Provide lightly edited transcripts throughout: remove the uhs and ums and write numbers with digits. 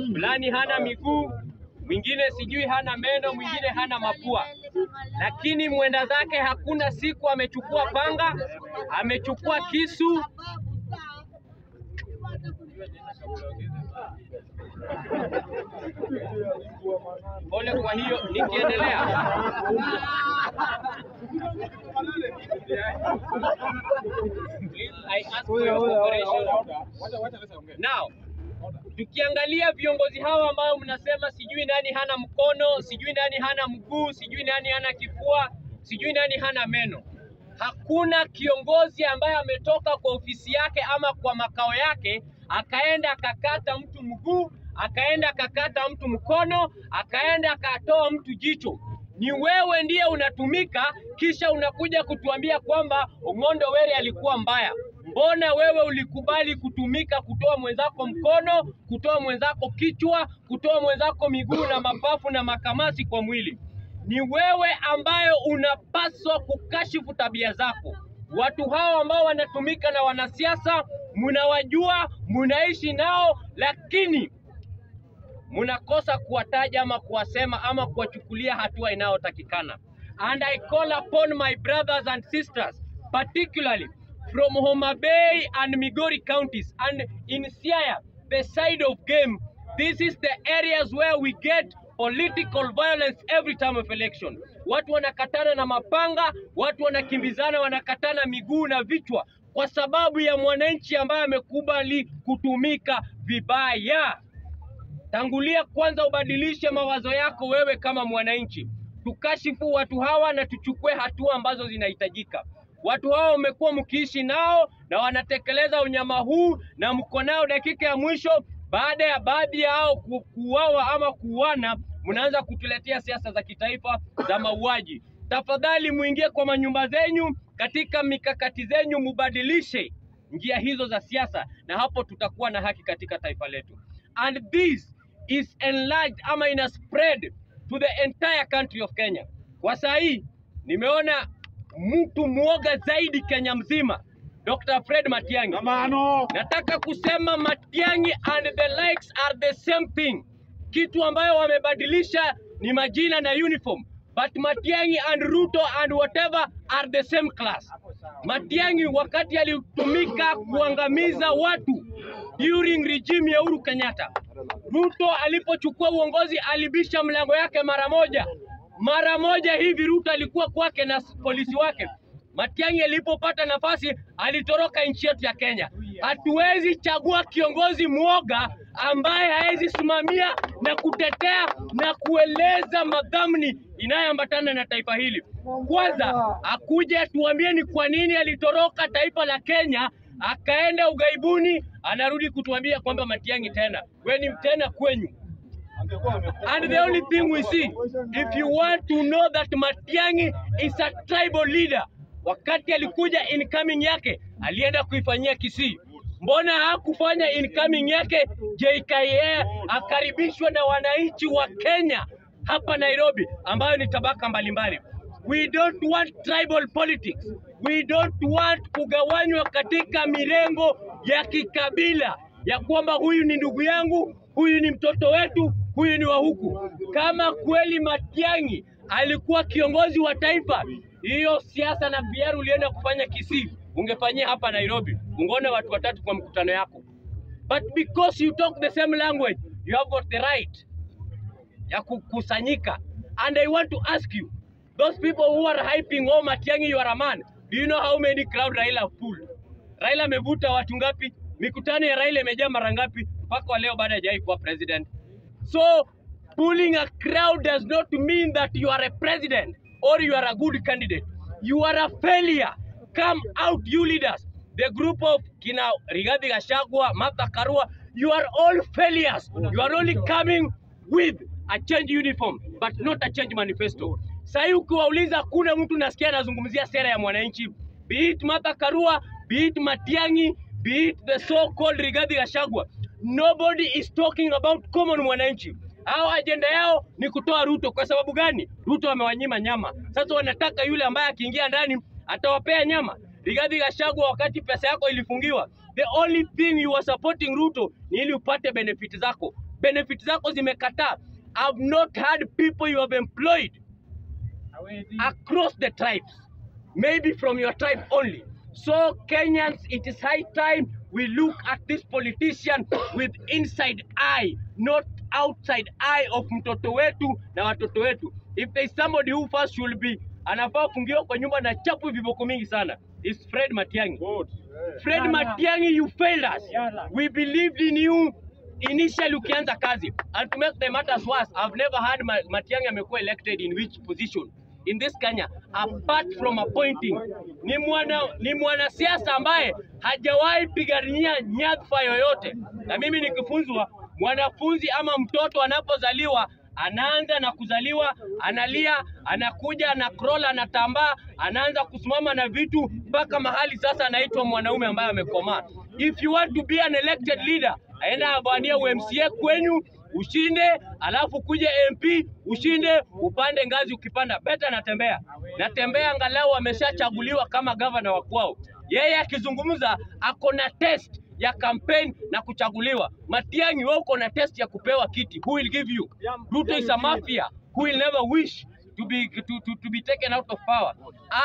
Fulani hana miguu, mwingine sijui hana meno, mwingine hana mapua, lakini mwenda zake hakuna siku amechukua panga, amechukua kisu. Pole. Kwa hiyo nikiendelea, please I ask for your cooperation. Now, tukiangalia viongozi hawa ambao mnasema sijui nani hana mkono, sijui nani hana mguu, sijui nani hana kifua, sijui nani hana meno, hakuna kiongozi ambaye ametoka kwa ofisi yake ama kwa makao yake akaenda akakata mtu mguu, akaenda akakata mtu mkono, akaenda akatoa mtu jicho. Ni wewe ndiye unatumika, kisha unakuja kutuambia kwamba Ong'ondo Were alikuwa mbaya. Mbona wewe ulikubali kutumika kutoa mwenzako mkono, kutoa mwenzako kichwa, kutoa mwenzako miguu na mapafu na makamasi kwa mwili? Ni wewe ambayo unapaswa kukashifu tabia zako. Watu hao ambao wanatumika na wanasiasa mnawajua, mnaishi nao, lakini mnakosa kuwataja ama kuwasema ama kuwachukulia hatua inayotakikana. And I call upon my brothers and sisters, particularly from Homa Bay and Migori counties and in Siaya, the side of game. This is the areas where we get political violence every time of election. Watu wanakatana na mapanga, watu wanakimbizana, wanakatana miguu na vichwa kwa sababu ya mwananchi ambaye amekubali kutumika vibaya. Tangulia kwanza ubadilishe mawazo yako wewe kama mwananchi. Tukashifu watu hawa na tuchukue hatua ambazo zinahitajika. Watu hawa umekuwa mkiishi nao na wanatekeleza unyama huu na mko nao dakika ya mwisho, baada ya baadhi yao kuuawa ama kuuana, mnaanza kutuletea siasa za kitaifa za mauaji. Tafadhali muingie kwa manyumba zenyu, katika mikakati zenyu mubadilishe njia hizo za siasa, na hapo tutakuwa na haki katika taifa letu. And this is enlarged ama ina spread to the entire country of Kenya. Kwa saa hii nimeona mtu mwoga zaidi Kenya mzima, Dr. Fred Matiang'i. Nataka kusema Matiang'i and the likes are the same thing. Kitu ambayo wamebadilisha ni majina na uniform, but Matiang'i and Ruto and whatever are the same class. Matiang'i wakati alitumika kuangamiza watu during regime ya Uhuru Kenyatta, Ruto alipochukua uongozi alibisha mlango yake mara moja. Mara moja hivi Ruto alikuwa kwake na polisi wake. Matiang'i alipopata nafasi alitoroka nchi yetu ya Kenya. Hatuwezi chagua kiongozi mwoga ambaye hawezi simamia na kutetea na kueleza madhamni inayoambatana na taifa hili. Kwanza akuje atuambie ni kwa nini alitoroka taifa la Kenya akaenda ugaibuni, anarudi kutuambia kwamba Matiang'i tena, we ni tena kwenyu. And the only thing we see, if you want to know that Matiang'i is a tribal leader, wakati alikuja incoming yake alienda kuifanyia Kisii. Mbona hakufanya incoming yake JKIA akaribishwa na wananchi wa Kenya hapa Nairobi, ambayo ni tabaka mbalimbali? We don't want tribal politics. We don't want kugawanywa katika mirengo ya kikabila ya kwamba huyu ni ndugu yangu, huyu ni mtoto wetu, huyu ni wa huku. Kama kweli Matiang'i alikuwa kiongozi wa taifa, hiyo siasa na PR ulienda kufanya Kisii, ungefanyia hapa Nairobi, ungeona watu watatu kwa mkutano yako. But because you talk the same language, you have got the right ya kukusanyika. And I want to ask you, those people who are hyping, oh Matiang'i you are a man, do you know how many crowd Raila pulled? Raila amevuta watu ngapi? Mikutano ya Raila imejaa mara ngapi mpaka wa leo bado hajawahi kuwa president? So pulling a crowd does not mean that you are a president or you are a good candidate. You are a failure. Come out, you leaders. The group of kina Rigathi Gachagua, Martha Karua, you are all failures. You are only coming with a change uniform but not a change manifesto. Sasa ukiwauliza kuna mtu nasikia anazungumzia sera ya mwananchi, be it Martha Karua, be it Matiang'i, be it the so-called Rigathi Gachagua, nobody is talking about common mwananchi. Hao ajenda yao ni kutoa Ruto. Kwa sababu gani? Ruto amewanyima nyama. Sasa wanataka yule ambaye akiingia ndani atawapea nyama. Rigathi Gachagua, wakati pesa yako ilifungiwa, the only thing you were supporting Ruto ni ili upate benefit zako. Benefit zako zimekataa. I've not had people you have employed across the tribes, maybe from your tribe only. So Kenyans, it is high time we look at this politician with inside eye, not outside eye of mtoto wetu na watoto wetu. If there is somebody who first should be anafaa fungiwa kwa nyumba na chapu viboko mingi sana, is Fred Matiang'i. Fred Matiang'i, you failed us. We believed in you initially ukianza kazi. And to make the matters worse, I've never heard Matiang'i amekuwa elected in which position in this Kenya apart from appointing. Ni mwanasiasa ambaye hajawahi pigania nyadhifa yoyote. Na mimi nikifunzwa, mwanafunzi ama mtoto anapozaliwa anaanza na kuzaliwa, analia, anakuja, ana crawl, anatambaa, anaanza kusimama na vitu mpaka mahali sasa anaitwa mwanaume ambaye amekomaa. If you want to be an elected leader, aenda avoania UMCA kwenyu ushinde, alafu kuje MP ushinde, upande ngazi. Ukipanda beta, natembea natembea, angalau ameshachaguliwa kama gavana wa kwao. Yeye akizungumza ako na test ya campaign na kuchaguliwa. Matiang'i, wewe uko na test ya kupewa kiti. Who will give you? Ruto is a mafia who will never wish to be taken out of power.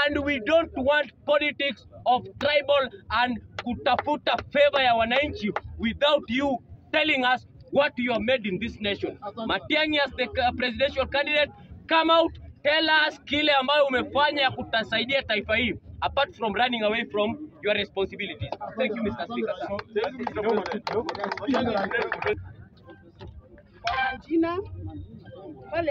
And we don't want politics of tribal and kutafuta favor ya wananchi without you telling us what you have made in this nation. Matiang'i, as the presidential candidate, come out, tell us kile ambayo umefanya ya kutasaidia taifa hii apart from running away from your responsibilities. Thank you, Mr. Speaker, sir. Kwa majina pale.